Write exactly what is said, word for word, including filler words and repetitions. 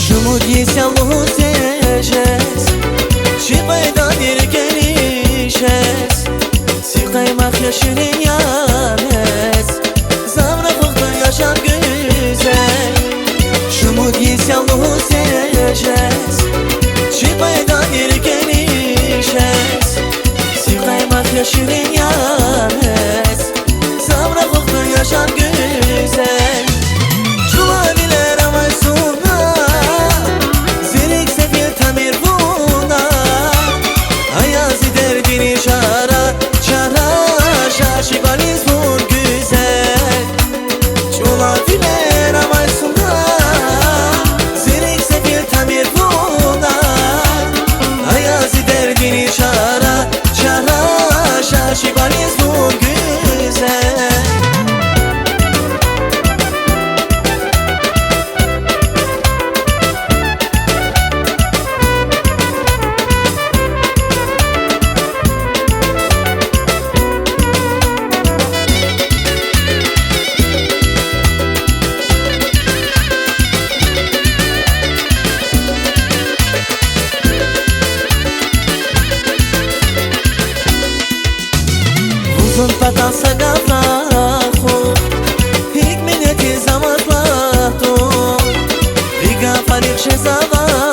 Шумуд йис я лугьуз тежез, чи къайдадин рикӀеришез, сив-къаймах я, ширин я мез, за рахух тун яшав гуьзел. Шумуд йис я лугьуз тежез, чи къайдадин рикӀеришез, сив-къаймах я, ширин я мез, за рахух тун яшав гуьзел. Чулавилер авай суна, зи рикӀ сефил тамир вуна, ая зи дердини чара, чара, шаши бализ вун гуьзел. Чулавилер авай суна, зи рикӀ сефил тамир вуна, ая зи дердини чара, чара, шаши бализ вун гуьзел. Вузун патал са гаф рахух, гьикӀ минетиз за ваз лагь тун, ви гафарихъ жезава